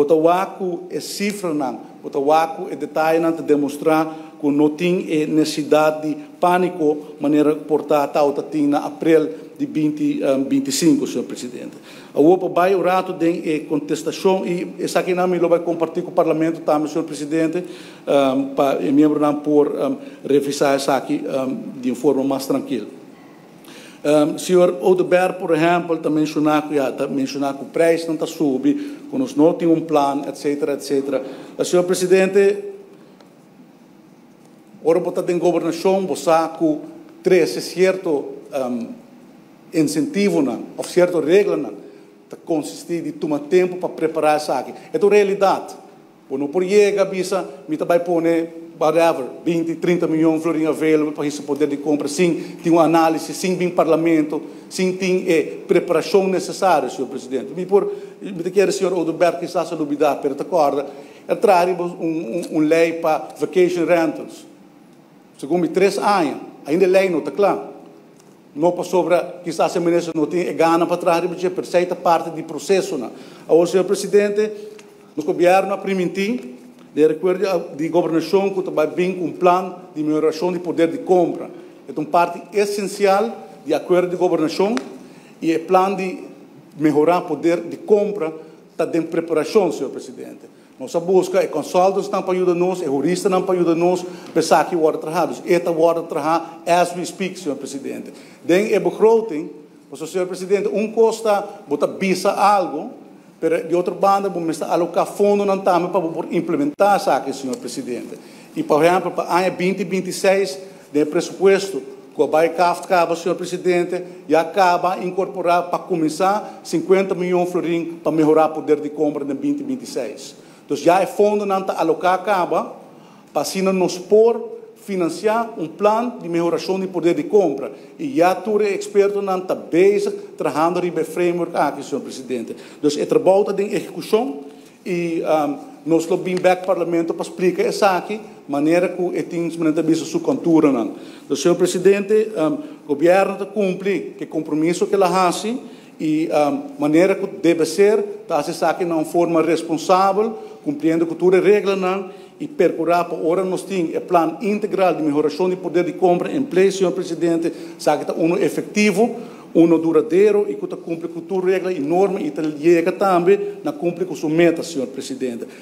Bo ta wak ku e sifranan, bo ta wak ku e detayenan ta demostrá ku no tin e nesesidat di pániko manera por ta tabata tin na aprel di 2025, señor Presidente. Awor pa bai un ratu den e kontestashon i esakinan mi lo bai kompartí ku Parlamento tambe, señor Presidente, pa e miembronan por revisá esaki di un forma mas trankil. Señor Oduber, por ehèmpel, ta menshoná ku ya, ta menshoná ku preisnan ta subi, ku nos no tin un plan, etcetera, etcetera. Señor Presidente, ora bo ta den gobernashon, bo sa ku trese sierto insentivonan òf sierto reglanan ta konsistí di tuma tempu pa prepará esaki. E ta un realidat. Bo no por yega bisa mi ta bai pone whatever 20, 30 mion florin available pa hisa poder di kompra sin tin un análisis, sin bin Parlamento, sin tin e preparashon nesesario, señor Presidente. Mi por, mi ta kere señor Oduber kisas a lubidá, pero ta kòrda, el traha riba un lei pa vacation rentals. Segun mi 3 aña, ainda e lei no ta kla. No pasobra kisas e minister no tin e gana pa traha riba dje, pero esei ta parti di prosesonan. Awor, señor Presidente, nos gobièrnu a primintí den akuerdo di gobernashon ku ta bai bin ku un plan di mehorashon di poder di kompra. E ta un parti esensial di akuerdo di gobernashon i e plan di mehorá poder di kompra ta den preparashon, señor Presidente. Nos a buska e consultantsnan pa yuda nos, e huristanan pa yuda nos, pa esaki wòrdu trahá. Dus e ta wòrdu trahá as we speak, señor Presidente. Den e begroting, señor Presidente, un kos ta bo ta bisa algu, pero di otro banda bo mester aloká fondonan tambe pa por implementá esaki, señor Presidente. I por ehèmpel, pa aña 2026, den presupuesto ku a bai kaba, señor Presidente, ya kaba inkorporá pa kuminsá 50 mion florin pa mehorá poder di kompra den 2026. Anto, ya e fondonan ta aloká kaba, pa asina nos por finansiá un plan di mehorashon di poder di kompra. I ya tur ekspertonan ta bezig trahando riba e framework aki, señor Presidente. Dus e trabou ta den ehekushon i nos lo bin bèk Parlamento pa splika esaki, manera ku e tin manera bisa su konturanan. Dus, señor Presidente, gobièrnu ta kumpli ku e kompromiso ku el a hasi i manera ku debe ser, ta hasi esaki na un forma responsabel, kumpliendo ku tur e reglanan i perkurá pa ora nos tin e plan integral di mehorashon di poder di kompra in place, señor Presidente, esaki ta uno efektivo, uno duradero i ku ta kumpli ku tur regla i norma i ta yega tambe na kumpli ku su meta, señor Presidente.